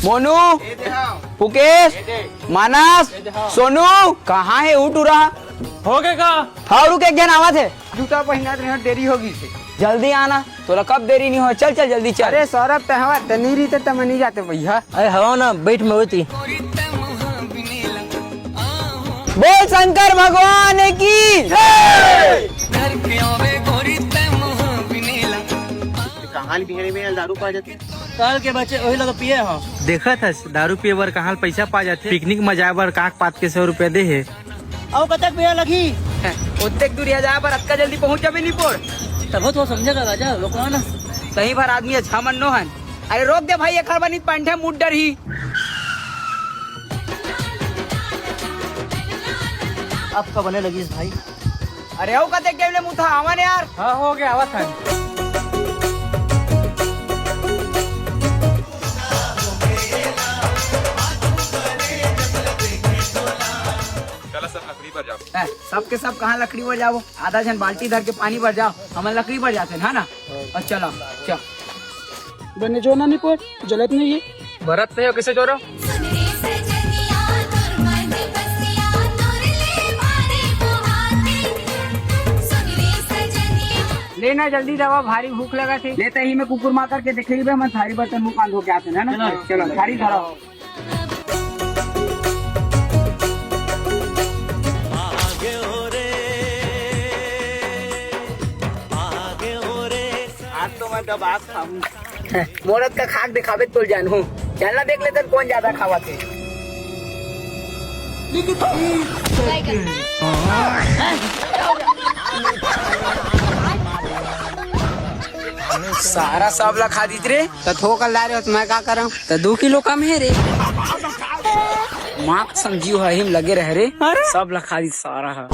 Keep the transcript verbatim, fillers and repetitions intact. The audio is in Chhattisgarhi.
मोनू, मुकेश, मानस, सोनू, कहाँ हे? उठ रहा। हो गए का? फाड़ू के एक झन आवत हे। जूता पहिनत रहे, देरी हो गई से। जल्दी आना, तोला कब देरी नहीं हो। चल चल, जल्दी चल। अरे सौरभ, तहवा तनी रही त तमनी जाते भैया। अरे हवा ना, बैठ में होती। बोल शंकर भगवान की। कहाँ ले बिहने में दारू पा जाते? काल के बचे वही लोग पिए हो। देखत हस, दारू पिए बर कहाँ ले पैसा पा जाथे? पिकनिक में जाए बर काक पात के सौ रुपया दे हे। अउ कतक बेरा लगही? ओतेक दूरिया जाए बर अतका जल्दी पहुंच जाबे निपोर। तभो तो समझेगा राजा, लोकवा ना। सही भर आदमी अच्छा मन नो हन। अरे रोक दे भाई, एखर बनी पंठे मुड़ डरही। अब का बने लगिस भाई? अरे अउ कतेक time ले मुथा, आवन यार। हाँ, हो गया, आवत हन। चला सब लकड़ी बर जाओ। ए, सबके सब कहाँ लकड़ी बर जाबो? आधा झन बाल्टी धर के पानी बर जाओ, हमन लकड़ी बर जाते हैं, है ना? और चलो, चल। बने जो ना निपोर, जलत नहीं है। भरत नहीं हो, किसे जोरो? लेना जल्दी दवा, भारी भूख लगा थे। लेते ही में कुकुर मार करके देखे ही बे, मैं थारी बर्तन मुंह कान धो के आते हैं, है ना? चलो, थारी धराओ। आज तो मैं दबा खाऊं। मोरत का खाक दिखावे तो जानू। चलना देख लेते हैं कौन ज्यादा खावा थे। सारा सब ला खा दीत रे। त थोक ला रे, त मैं का करम? त दू किलो कम है रे। माँ कसम जीव है, हिम लगे रह रे। अरे? सब ला खा दी सारा है।